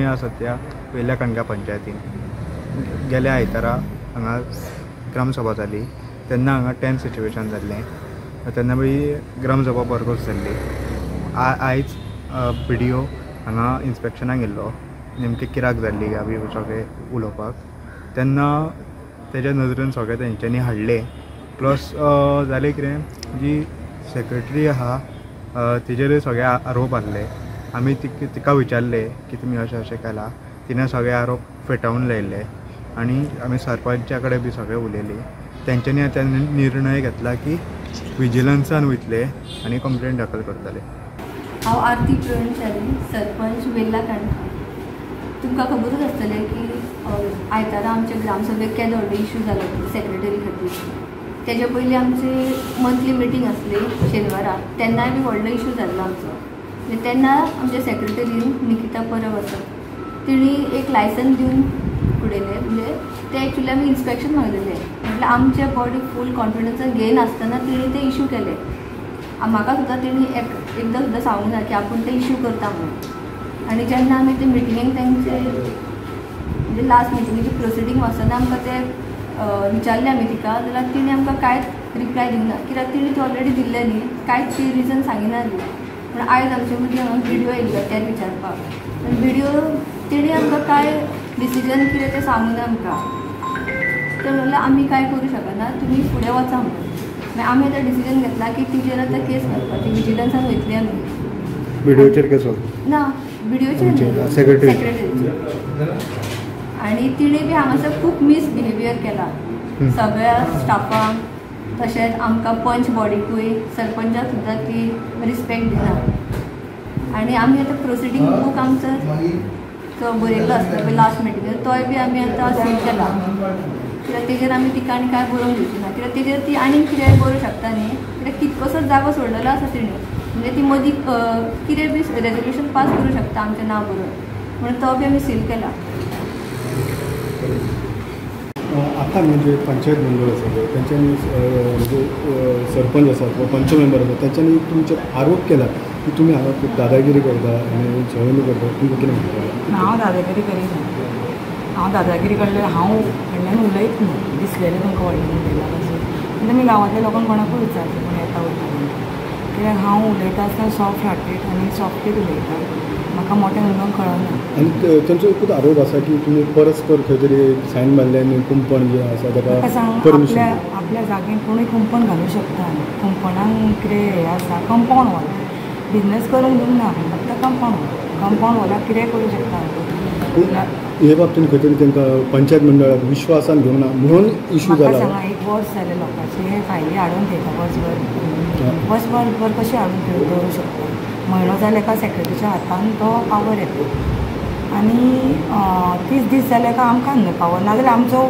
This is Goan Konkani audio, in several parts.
आमी सद्या वेल्या कणगा पंचायतीन गेल्या आयतारा हांगा ग्रामसभा जाली तेन्ना हांगा टेन्स सिच्युएशन जाल्लें तेन्ना बी ग्रामसभा बरखोस्त जाल्ली. आयज बी डी ओ हांगा इन्स्पेक्शनाक येयल्लो नेमकें कित्याक जाल्ली काय बी सगळें उलोवपाक तेन्ना तेज्या नदरेन सगळें तेंच्यांनी हाडलें. प्लस जालें कितें जी सेक्रेटरी आहा तेजेरूय सगळे आरोप आहले. आमी तिका विचारलें की तुमी अशें अशें केलां, तिणें सगळे आरोप फेटाळून लायले आनी आमी सरपंचा कडेन बी सगळें उलयलीं. तेंच्यांनी आतां निर्णय घेतला की विजिलन्सान वयतले आनी कंप्लेन दाखल करतले. हांव आरती प्रवीण च्यारी, सरपंच वेल्ला काणका. तुमकां खबरूच आसतलें की आयतारा आमच्या ग्रामसभेक केदो व्हडलो इशू जालो सेक्रेटरी खातीर. तेज्या पयलीं आमची मंथली मिटींग आसली शेनवारा, तेन्नाय बी व्हडलो इशू जाल्लो आमचो. तेन्ना आमच्या सेक्रेटरीन निकिता परब आसा तिणी एक लायसन दिवन उडयलें. म्हणजे तें एक्चुली आमी इन्स्पेक्शन मागलेलें, म्हटल्यार आमच्या बॉडी फूल कॉन्फिडन्सान घेयनासतना तिणी तें इशू केलें. म्हाका सुद्दां तिणी एकदां सुद्दां सांगूंक ना की आपूण तें इशू करता म्हणून. आनी जेन्ना आमी ते मिटिंगेक तेंचे म्हणजे लास्ट मिटिंगेची प्रोसिडींग वाचतना आमकां तें विचारलें आमी तिका, जाल्यार तिणें आमकां कांयच रिप्लाय दिवंक ना कित्याक तिणें ती ऑलरेडी दिल्लें न्ही, कांयच ती रिजन सांगिनासली. पूण आयज आमचे मदीं हांगा बी डी ओ येयल्लो तेच विचारपाक, आनी बी डी ओ तिणें आमकां कांय डिसिजन कितें तें सांगूना आमकां. ते म्हणल्यार आमी कांय करूं शकना, तुमी फुडें वचा म्हणून. मागीर आमी आतां डिसिजन घेतला की तिजेर आतां केस घालपाची, विजिलन्सान वयतली आमी. बी डी ओचेर केस ना, बी डी ओचेर सेक्रेटरीचेर. आनी तिणें बी हांगासर खूब मिसबिहेवियर केला सगळ्या स्टाफांक, तशेंच आमकां पंच बॉडीकूय सरपंचाक सुद्दां ती रिस्पेक्ट दिना. आनी आमी आतां प्रोसिडींग बूक आमचो जो बरयल्लो आसता पळय लास्ट मिटिंगेर, तोय बी आमी आतां सील केला कित्याक तेजेर आमी तिका आनी कांय बरोवंक दिवची ना कित्याक तेजेर ती आनीक कितेंय बरोवंक शकता न्ही. कित्याक कितकोसोच जागो सोडलेलो आसा तिणें, म्हणजे ती मदीं कितें बी रेजोल्युशन पास करूं शकता आमचें नांव बरोवन, म्हणून तो बी आमी सील केला. आतां म्हणजे पंचायत मंडळ आसा पळय तेंच्यांनी म्हणजे सरपंच आसा किंवा पंच मेंबर आसा तेंच्यांनी तुमचेर आरोप केला की तुमी हांगा खूब दादागिरी करता आनी झगडणी करता, तुमकां कितें म्हणटा? हांव दादागिरी करिना, हांव दादागिरी कडल्यान हांव व्हडल्यान उलयत न्हू, दिसलेलें तुमकां व्हडल्यान उलयलां पासून. आनी तुमी गांवांतल्या लोकांक कोणाकूय विचारचें कोण येता वयता म्हणटा, कित्याक हांव उलयता आसतना सॉफ्ट हार्टेड आनी सॉफ्टलीच उलयता, म्हाका मोठ्यान उलोवंक कळना. आनी तेंचो एकूच आरोप आसा की तुमी परस्पर खंय तरी सायन मारले आनी कुंपण जें आसा ताका परमिशन. आपल्या जागेन कोणूय कुंपण घालूं शकता, कुंपणाक कितें हें आसा, कंपावंड वॉल बिजनेस करूंक दिवंक ना, फक्त कंपावंड वॉल, कंपावंड वॉलाक कितेंय करूं शकता. हे बाबतीन खंय तरी तांकां पंचायत मंडळाक विश्वासान घेवंक ना म्हणून इशू जाला. सांगा, एक वर्स जालें लोकांचे हे फायली हाडून थेयता, वर्सभर वर्सभर कशें हाडून दवरूं शकता? म्हयनो जाले का सेक्रेटरीच्या हातान तो पावर येता आनी 30 दीस जाले का आमकां न्हू पावर, नाजाल्यार आमचो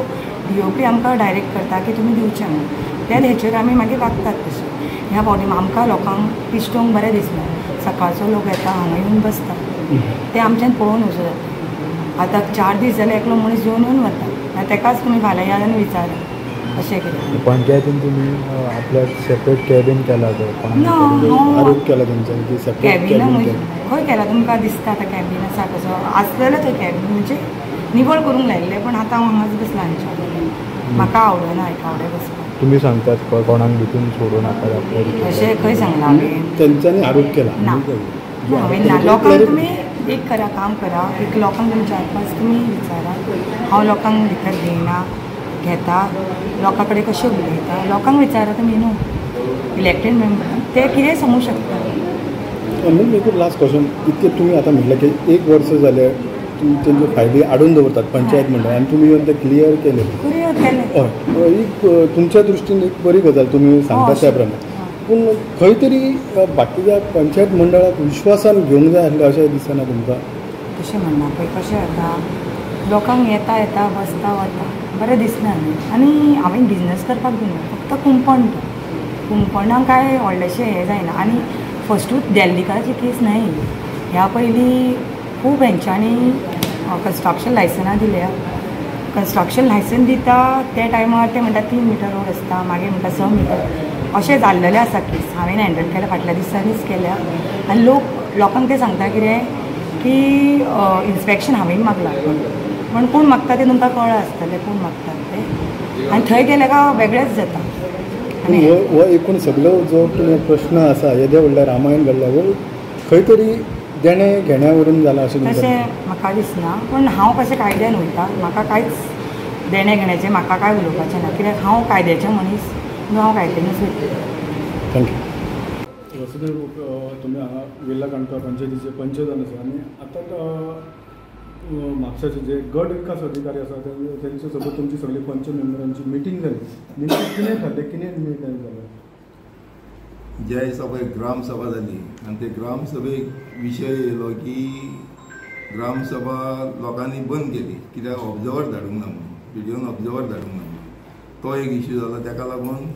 डी ओ पी आमकां डायरेक्ट करता की तुमी दिवचें म्हणून. त्याच हेचेर आमी मागीर वागतात तशें. ह्या फावटी आमकां लोकांक पिश्टोवंक बरें दिसना, सकाळचो लोक येता हांगा येवन बसता, ते आमच्यान पळोवन वचूं जाता. आतां 4 दीस जाले एकलो मनीस येवन येवन वता, तेकाच तुमी फाल्यां याद आनी विचारा अशें कितें. पंचायतीन तुमी आपल्याक सेपरेट कॅबीन केला ना? आरोप केला तेंच्यांनी की सेपरेट कॅबीन खंय केला? तुमकां दिसता आतां कॅबीन आसा कसो आसलेलो थंय कॅबीन म्हणजे निवळ करूंक लायिल्लें, पण आतां हांव हांगाच बसलां हांच्या, म्हाका आवडना एका वडे बसपाक. तुमी सांगतात कोणाक भितून सोडूं नाका अशें खंय सांगलां हांवें? तेंच्यांनी आरोप केला ना, हांवें ना. लोकांक तुमी एक करा, काम करा, एक लोकांक तुमी 4 5 तुमी विचारा. हांव लोकांक भितर घेयना, घेता लोकां कडेन कशें उलयता लोकांक विचारा तुमी न्हू, इलेक्टेड मेंबर ते कितेंय सांगूं शकता. म्हणून एक लास्ट क्वेश्चन, इतकें तुमी आतां म्हटलें की एक वर्स जालें तुमी तेंच्यो फायली हाडून दवरतात पंचायत मंडळ आनी तुमी येवन ते क्लियर केले, क्लियर केलें, हय, एक तुमच्या दृश्टीन एक बरी गजाल तुमी सांगता त्या प्रमाणे, पूण खंय तरी बाकीच्या पंचायत मंडळाक विश्वासान घेवंक जाय आसलें अशें दिसना तुमकां? तशें म्हणना पळय कशें जाता, लोकांक येता येता बसता वता बरें दिसना न्ही. आनी हांवें बिजनस करपाक दिवना, फक्त कुंपण, तो कुंपणाक कांय व्हडलेशें हें जायना. आनी फस्टूच दिल्लीकाराची केस न्हय, ह्या पयलीं खूब हेंच्यांनी कन्स्ट्रक्शन लायसनां दिल्या. कन्स्ट्रक्शन लायसन दिता त्या टायमार ते म्हणटा 3 मिटर रोड आसता, मागीर म्हणटा 6 मिटर, अशें जाल्लेलें आसा केस. हांवें हँडल केल्या फाटल्या दिसांनीच केल्या. आनी लोकांक ते सांगता कितें की इन्स्पेक्शन हांवें मागलां पण कोण मागता तें तुमकां कळ्ळां आसतलें कोण मागतात तें आनी थंय गेले काय वेगळेंच जाता. आनी हो एकूण सगळो जो प्रश्न आसा येदे व्हडलें रामायण घडलां हो खंय तरी देणें घेण्या वरून जाला अशें तशें म्हाका दिसना. पूण हांव कशें कायद्यान वयता, म्हाका कांयच देणें घेण्याचें म्हाका कांय उलोवपाचें ना कित्याक हांव कायद्याचें मनीस म्हणून हांव कायद्यानूच वयता. Thank you. Vasudev, तुमी हांगा वेर्ला काणका पंचायतीचे पंच जावन आसा आनी आतां म्हापशाचे जे गट विकास अधिकारी आसा तेंच्या सोबत तुमची सगळी पंच मेंबरांची मिटींग जाली, नेमकें कितें थारलें, कितें निर्णय जालो? ज्या दिसा पळय ग्रामसभा जाली आनी ते ग्रामसभेक विशय येयलो की ग्रामसभा लोकांनी बंद केली कित्याक ऑब्जर्वर धाडूंक ना म्हणून, बिडिओन ऑब्जर्वर धाडूंक ना म्हणून, तो एक इश्यू जालो. ताका लागून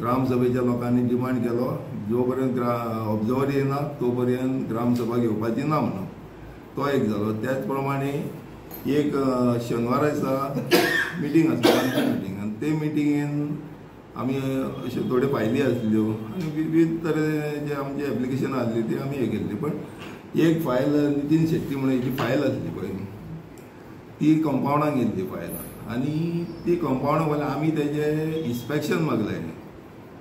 ग्रामसभेच्या लोकांनी डिमांड केलो जो पर्यंत ऑब्जर्वर येना तो पर्यंत ग्रामसभा घेवपाची ना म्हणून, तो एक जालो. त्याच प्रमाणे एक शेनवारा दिसा मिटींग आसली, आमची मिटींग, आनी ते मिटिंगेन आमी अश्यो थोड्यो फायली आसल्यो आनी विविध तरेचे आमचे एप्लिकेशन आसली ती आमी हे केल्ली. पण एक फायल नितीन शेट्टी म्हणून हेची फायल आसली पळय, ती कंपावंडान गेल्ली फायल आनी ती कंपावंडा वयल्यान आमी तेजें इन्स्पेक्शन मागलें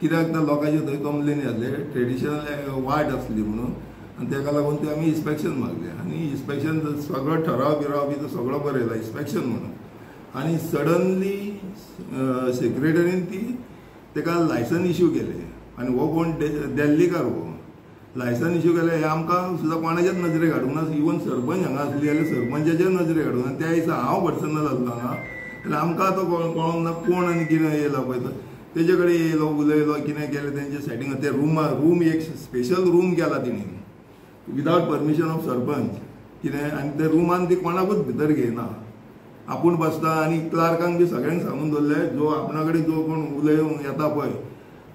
कित्याक तर लोकांचे थंय कंप्लेनी आसले ट्रेडिशनल वाट आसली म्हणून आनी तेका लागून ते आमी इन्स्पेक्शन मागलें आनी इन्स्पेक्शन सगळो ठराव बिराव बी तो सगळो बरयला इन्स्पेक्शन म्हणून. आनी सडनली सेक्रेटरीन ती तेका लायसन इश्यू केलें आनी हो कोण दिल्लीकार हो लायसन इश्यू केलें हें आमकां सुद्दां कोणाच्याच नजरेक हाडूंक ना. इवन सरपंच हांगा आसली जाल्यार सरपंचाच्याच नजरेक हाडूंक ना. त्या दिसा हांव पर्सनल आसलो हांगा जाल्यार आमकां तो कळोंक ना कोण आनी कितें येयला पळय तो तेजे कडेन येयलो उलयलो कितें केलें तेंचें सेटींग. ते रूम एक स्पेशल रूम केला तेणी विदावट परमिशन ऑफ सरपंच कितें, आनी त्या रुमान ती कोणाकूच भितर घेयना, आपूण बसता. आनी क्लार्कांक बी सगळ्यांक सांगून दवरलें जो आपणा कडेन जो कोण उलोवंक येता पळय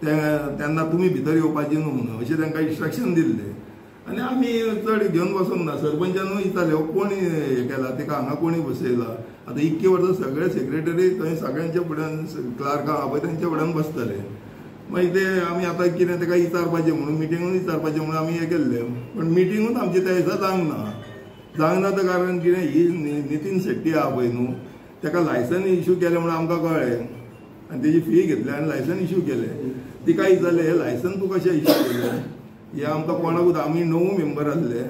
ते तेन्ना तुमी भितर येवपाची न्हू म्हणून अशें तांकां इन्स्ट्रक्शन दिल्लें. आनी आमी चड घेवन बसूंक ना. सरपंचानूय विचारलें हो कोण हें केला तेका हांगा कोणी बसयला. आतां इतके वर्सां सगळे सेक्रेटरी थंय सगळ्यांच्या फुड्यान क्लार्कां आहा पळय तेंच्या फुड्यान बसतले. मागीर ते आमी आतां कितें तेका विचारपाचें म्हणून मिटिंगून विचारपाचें म्हणून आमी हें केल्लें. पण मिटिंगूच आमचें त्या दिसा जावंक ना. जावंक ना तर कारण कितें ही नितीन शेट्टी आहा पळय न्हू तेका लायसन इश्यू केलें म्हणून आमकां कळ्ळें आनी तेजी फी घेतली आनी लायसन इश्यू केलें. तिका विचारलें हें लायसन तूं कशें इश्यू केलें हें आमकां कोणाकूच, आमी 9 मेंबर आसले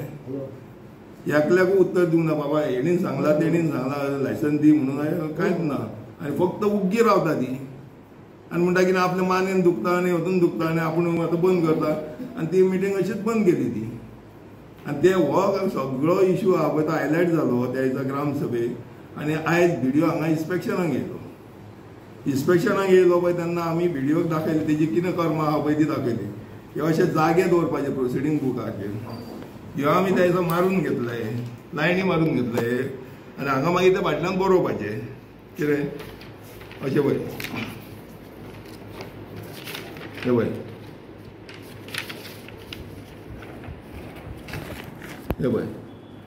एकल्याकूय उत्तर दिवंक ना. बाबा हेणीन सांगलां तेणीन सांगलां लायसन दी म्हणून कांयच ना. आनी फक्त उग्गी रावता ती आनी म्हणटा कितें आपल्या मानेन दुखता आनी वचून दुखता आनी आपूण आतां बंद करता आनी ती मिटींग अशीच बंद केली ती. आनी ते हो सगळो इश्यू आहा पळय तो हायलायट जालो त्या दिसा ग्रामसभेक. आनी आयज बिडिओ हांगा इन्स्पेक्शनाक येयलो. इन्स्पेक्शनाक येयलो पळय तेन्ना आमी बिडिओक दाखयली तेजी कितें कर्मां आहा पळय ती दाखयली. हे अशे जागे दवरपाचे प्रोसिडींग बुकाचेर ह्यो आमी त्या दिसा मारून घेतले, लायनी मारून घेतले आनी हांगा मागीर ते फाटल्यान बरोवपाचें कितें अशें पळय हें पळय हें पळय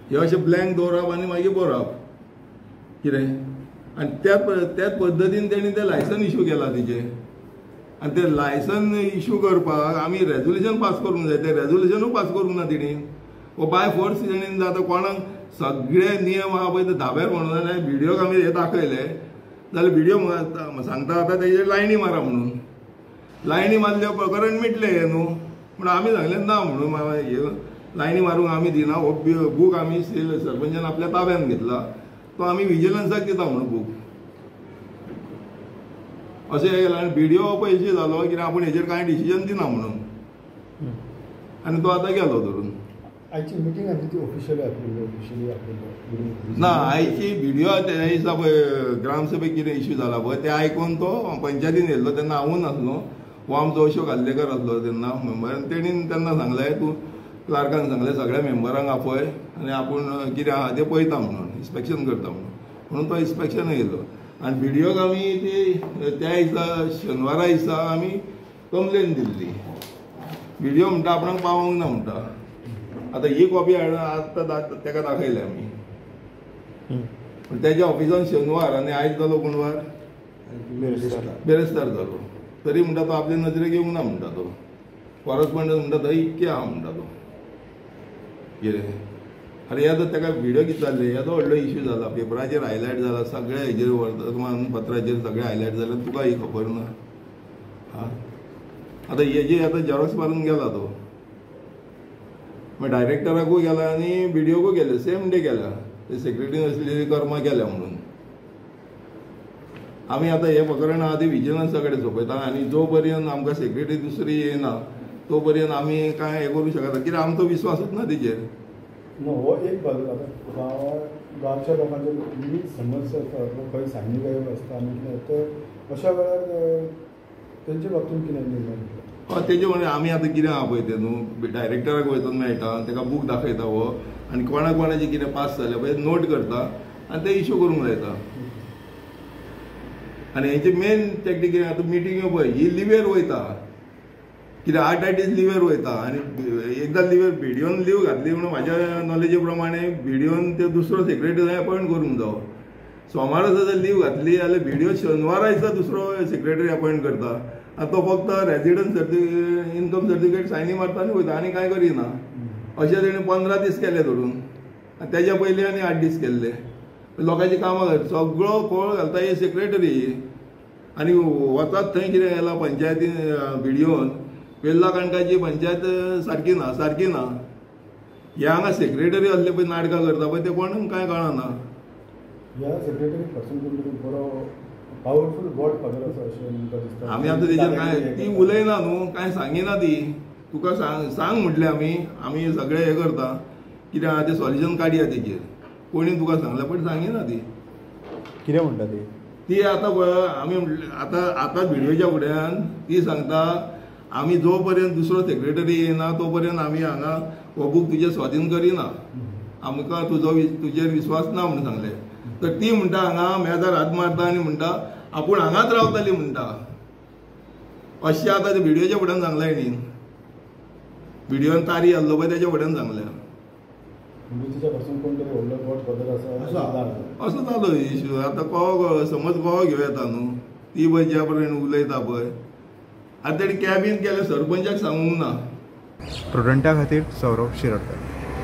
हे अशें ब्लँक दवरप आनी मागीर बरोवप कितें. आनी त्याच पद्दतीन तेणी तें लायसन इश्यू केलां तेजें. आनी तें लायसन इश्यू करपाक आमी रेजोल्युशन पास करूंक जाय, तें रेजोल्युशनूय पास करूंक ना तेणी. वो बाय फोर्स तेणी आतां कोणाक सगळे नियम आहा पळय ते धाब्यार म्हणून जाल्यार बिडिओक आमी हें दाखयलें जाल्यार बिडिओ सांगता आतां तेजेर लायनी मारा म्हणून. लायनी मारल्या प्रकरण मिटलें हें न्हू. पूण आमी सांगलें ना म्हणून हे लायनी मारूंक आमी दिना, हो बूक आमी सरपंचान आपल्या ताब्यान घेतला तो आमी विजिलन्साक दिता म्हणून बूक अशें केलें. आनी बिडिओ पयशे जालो कित्याक आपूण हेजेर कांय डिसिजन दिना म्हणून आनी तो आतां गेलो धरून. आयची मिटींग आसली ती ऑफिशियली आपयल्ली, ऑफिशियली आपयल्ली ना. आयची बिडिओ त्या दिसा पळय ग्रामसभेक कितें इश्यू जाला पळय तें आयकून तो पंचायतीन येयल्लो तेन्ना हांवूय नासलो, हो आमचो अशोक आर्लेकर आसलो तेन्ना मेंबर. आनी तेणीन तेन्ना सांगलें तूं क्लार्कान सांगलें सगळ्या मेंबरांक आपय आनी आपूण कितें आहा तें पळयता म्हणून इन्स्पेक्शन करता म्हणून, म्हणून तो इन्स्पेक्शनाक येयलो. आनी बिडिओक आमी ती त्या दिसा शेनवारा दिसा आमी कंप्लेन दिल्ली. बिडिओ म्हणटा आपणाक पावोंक ना म्हणटा. आतां ही कॉपी हाडून आतां तेका दाखयल्या आमी. पूण तेज्या ऑफिसान शेनवार आनी आयज जालो कोण वार, बेरेस्तार जालो, तरी म्हणटा तो आपले नजरेक येवंक ना म्हणटा. तो कॉरस्पोंडन्स म्हणटा थंय इतके आहा म्हणटा तो कितें. आरे येदो ताका व्हिडियो कितें जाल्ले, येदो व्हडलो इश्यू जाला, पेपराचेर हायलायट जाला, सगळे हेजेर वर्तमानपत्राचेर सगळे हायलायट जाले, तुका ही खबर ना. आं, आतां हेजे आतां झेरॉक्स मारून गेला तो, मागीर डायरेक्टराकूय गेला आनी बिडिओकूय गेले, सेम डे गेला, ते सेक्रेटरीन असली कर्मां केल्या म्हणून. आमी आतां हें प्रकरण आहा तें विजिलन्सा कडेन सोंपयता आनी जो पर्यंत आमकां सेक्रेटरी दुसरी येना तो पर्यंत आमी कांय हें करूं शकना, कित्याक आमचो विस्वासूच ना तेजेर. ना, हो एक बाजू. आतां गांवच्या लोकांचे विविध समस्या आसता, खंय सायनी गायब आसता आनी कितें, तर अशा वेळार तेंचे बाबतींत कितें निर्णय घेतला? हय, तेजे म्हणल्यार आमी आतां कितें आहा पळय तें न्हू, डायरेक्टराक वयतना मेळटा, ताका बूक दाखयता हो, आनी कोणा कोणाचे कितें पास जालें पळय नोट करता आनी ते इश्यू करूंक लायता. आनी हेची मेन टॅक्टीक कितें आतां मिटिंग्यो पळय ही लिवेर वयता, कित्याक 8-8 दीस लिवेर वयता आनी एकदां लिवेर बिडिओन लीव घातली म्हणून म्हाज्या नॉलेजी प्रमाणे बिडिओन ते दुसरो सेक्रेटरी अपॉयंट करूंक जावो. सोमारा जर लीव घातली जाल्यार बिडिओ शेनवारा दिसा दुसरो सेक्रेटरी अपॉयंट करता आनी तो फक्त रेजिडंट इनकम सर्टिफिकेट सायनी मारता आनी वयता आनी कांय करिना. अशें तेणें 15 दीस केले धरून, आनी तेज्या पयलीं आनी 8 दीस केल्ले. लोकांची कामां सगळो खोळ घालता ही सेक्रेटरी. आनी वतात थंय कितें केलां पंचायतीन बिडिओन वेल्ला काणकाची पंचायत सारकी ना, सारकी ना. ह्या हांगा सेक्रेटरी असले पळय नाटकां करता पळय ते कोणाक कांय कळना. ह्या सेक्रेटरी पासून कोण तरी बरो पावरफूल गॉड फादर आसा अशें तुमकां दिसता? आमी आतां तेजेर कांय ती उलयना न्हू, कांय सांगिना ती. तुका सांग सांग म्हटलें आमी, आमी सगळें हें करता कितें आहा तें सॉल्युशन काडया तेजेर. कोणी तुका सांगलें पण सांगिना ती. कितें म्हणटा ती? ती आतां आमी आतां आतां व्हिडियोच्या फुड्यान ती सांगता आमी जो पर्यंत दुसरो सेक्रेटरी येना तो पर्यंत आमी हांगा हो बूक तुजे स्वाधीन करिना, आमकां तुजो तुजेर विस्वास ना म्हणून सांगलें. तर ती म्हणटा हांगा मेजार हात मारता आनी म्हणटा आपूण हांगाच रावताली म्हणटा. अशें आतां ते व्हिडियोच्या फुड्यान सांगलें हेणीन, व्हिडियोन तारी आसलो पळय तेच्या फुड्यान सांगलें. असो जालो इश्यू. आतां कहो समज कहो घेवं येता न्हू, ती पळय ज्या प्रमाणे उलयता पळय. आतां तेणी कॅबीन केलें सरपंचाक सांगूंक ना. प्रुडंटा खातीर सौरभ शिरोडकर.